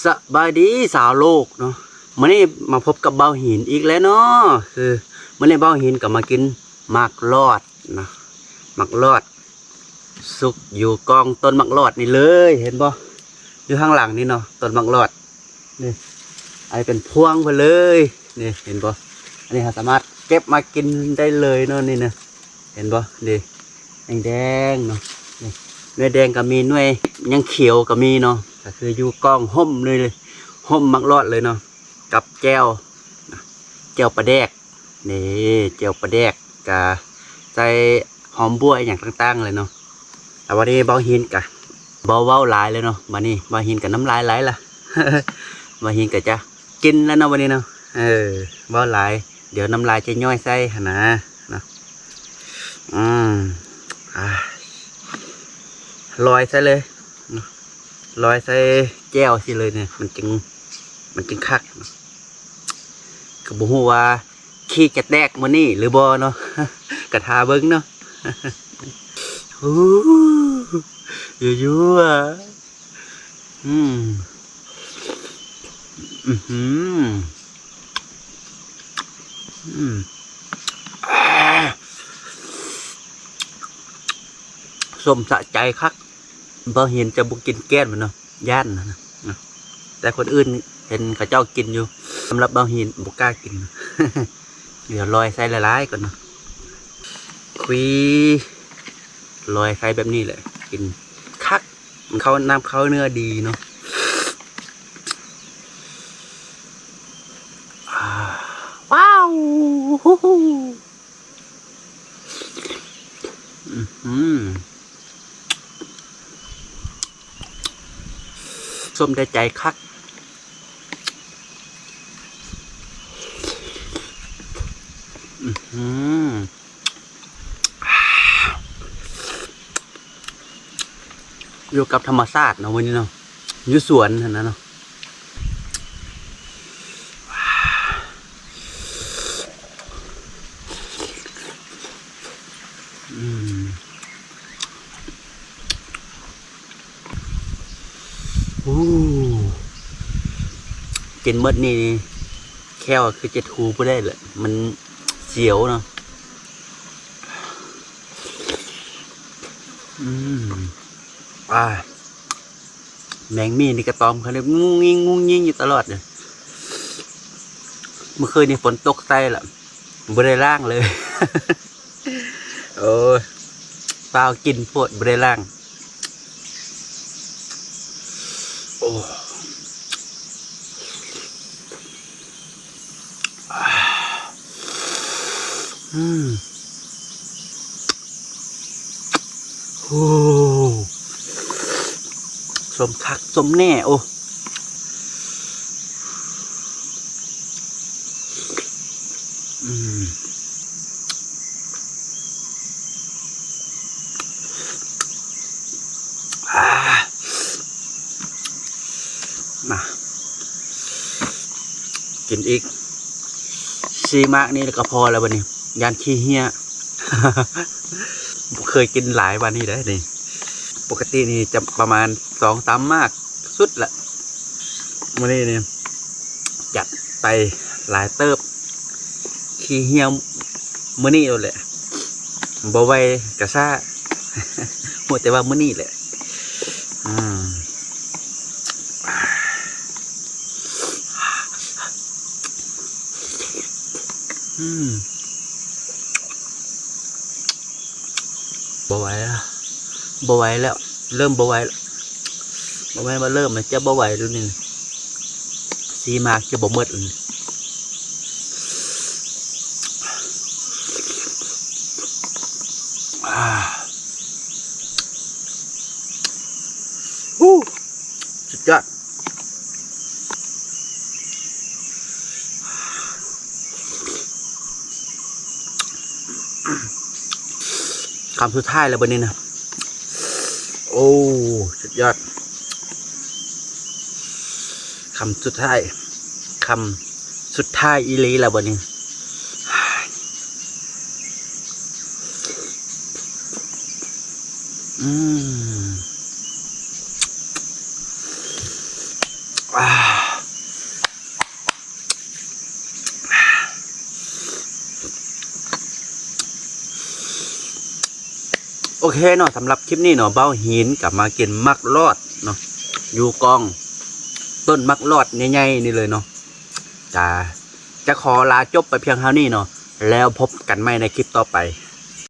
ສະບາຍດີຊາວໂລກເນາະ, ມື້ນີ້ມາພົບກັບບ່າວຫີນອີກແລ້ວເນາະ. ຄືມື້ນີ້ບ່າວຫີນກໍມາກິນໝາກລອດເນາະ, ໝາກລອດສຸກຢູ່ກ້ອງຕົ້ນໝາກລອດນີ້ເລີຍ. ເຫັນບໍ່? ຢູ່ຂ້າງຫຼັງນີ້ເນາະ, ຕົ້ນໝາກລອດນີ້, ອັນນີ້ເປັນພວງເພິ່ນເລີຍ. ນີ້ເຫັນບໍ່? ອັນນີ້ເຮົາສາມາດເກັບມາກິນໄດ້ເລີຍເນາະ. ນີ້ນະ ເຫັນບໍ່? ນີ້ ແດງໆເນາະ, ນີ້ໜ່ວຍແດງກໍມີ, ໜ່ວຍຍັງຂຽວກໍມີເນາະ. ກໍຄືຢູ່ກ້ອງຮົ່ມເລີຍ, ຮົ່ມໝາກລອດເລີຍເນາະ, ກັບແຈ່ວ, ແຈ່ວປາແດກ. ນີ້ ແຈ່ວປາແດກ ກະໃສ່ຫອມບົ່ວອີ່ຫຍັງຕ່າງໆເລີຍເນາະ. ແລ້ວບັດນີ້ບ່າວຫີນກະບໍ່ເວົ້າຫຼາຍເລີຍເນາະ, ບັດນີ້ບ່າວຫີນກະນ້ຳລາຍໄຫຼລະ, ບ່າວຫີນກະຈະກິນແລ້ວເນາະບັດນີ້ເນາະ. ເອີ ເວົ້າຫຼາຍດຽວນ້ຳລາຍຈະຍ້ອຍໃສ່ຫັ້ນນະເນາະ. ອືມ ອາ ລອຍໃສ່ເລີຍເນາະ, ລອຍໃສ່ແຈ່ວຊີ້ເລີຍນີ້ ມັນຈຶ່ງ ມັນຈຶ່ງຄັກ. ກໍບໍ່ຮູ້ວ່າຂີ້ຈະແຕກມື້ນີ້ຫຼືບໍ່ເນາະ, ກໍຖ້າເບິ່ງເນາະ. ໂອ້ ຢູ່ໆ ອືມ ອື ອືມ ສົ້ມສະໃຈຄັກ. ບໍ່ເຫັນຈະບໍ່ກິນແກ້ນມັນເນາະ, ຢ້ານນະ. ແຕ່ຄົນອື່ນເຫັນເຂົາເຈົ້າກິນຢູ່, ສຳລັບບ່າວຫີນບໍ່ກ້າກິນ. ດຽວລອຍໃສ່ຫຼາຍໆກ່ອນເນາະ, ຄຸຍລອຍໃສ່ແບບນີ້ແຫຼະ ກິນຄັກ, ມັນເຂົ້າ ນ້ຳເຂົ້າເນື້ອດີເນາະ. ວ້າວ ສົ້ມໄດ້ໃຈຄັກ. ຢູ່ກັບທຳມະຊາດເນາະ ມື້ນີ້ເນາະ, ຢູ່ສວນຫັ້ນນະເນາະ. ອືມ ໂອ້ ກິນໝົດນີ້ແຂ້ວຄືຈະຖູບໍ່ໄດ້ລະ, ມັນສຽວເນາະ. ອືມ ອາ ແມງໝີ່ນີ້ກະຕອມເຂົາງຸ້ງຍິງງຸ້ງຍິງຢູ່ຕະຫຼອດເລີຍ. ມື້ຄືນນີ້ຝົນຕົກໃສ່ລະ ບໍ່ໄດ້ລ້າງເລີຍ. ໂອ້ຍ ຟ້າວກິນໂພດ ບໍ່ໄດ້ລ້າງ. ໂອ້ ອືມ ໂອ້ ສົ້ມຄັກສົ້ມແນ່. ໂອ້ ອືມ ອາ ມາ ກິນອີກສີ່ໝາກນີ້ແລ້ວກໍພໍແລ້ວບັດນີ້, ຢ້ານຂີ້ເຫຍ. ບໍ່ເຄີຍກິນຫຼາຍປານນີ້ເດ້ນີ້, ປົກກະຕິນີ້ຈະປະມານສອງສາມໝາກສຸດລະ. ມື້ນີ້ນີ້ຈັດໄປຫຼາຍເຕີບ, ຂີ້ເຫຍມື້ນີ້ໂລດແຫຼະ, ບໍ່ໄຫວກະຊ້າ, ຮູ້ແຕ່ວ່າມື້ນີ້ແຫຼະ. ອືມ ອືມ ບໍ່ໄຫວລະ ບໍ່ໄຫວແລ້ວ, ເລີ່ມບໍ່ໄຫວແລ້ວ. ບໍ່ແມ່ນວ່າເລີ່ມ, ມັນຈະບໍ່ໄຫວແລ້ວນີ້, ສີ່ໝາກຈະບໍ່ໝົດ. ອາ ຮູ້ ສຸດຍອດ. ຄຳສຸດທ້າຍແລ້ວບັດນີ້ນະ. ໂອ້ ສຸດຍອດ. ຄຳສຸດທ້າຍ, ຄຳສຸດທ້າຍອີ່ຫຼີແລ້ວບັດນີ້. ອືມ. ອ່າ ໂອເຄເນາະ ສຳລັບຄລິບນີ້ເນາະ ບ່າວຫີນກໍມາກິນໝາກລອດເນາະ ຢູ່ກ້ອງຕົ້ນໝາກລອດໃຫຍ່ໆນີ້ເລີຍເນາະ ກະຈະຂໍລາຈົບໄປພຽງເທົ່ານີ້ເນາະ ແລ້ວພົບກັນໃໝ່ໃນຄລິບຕໍ່ໄປ.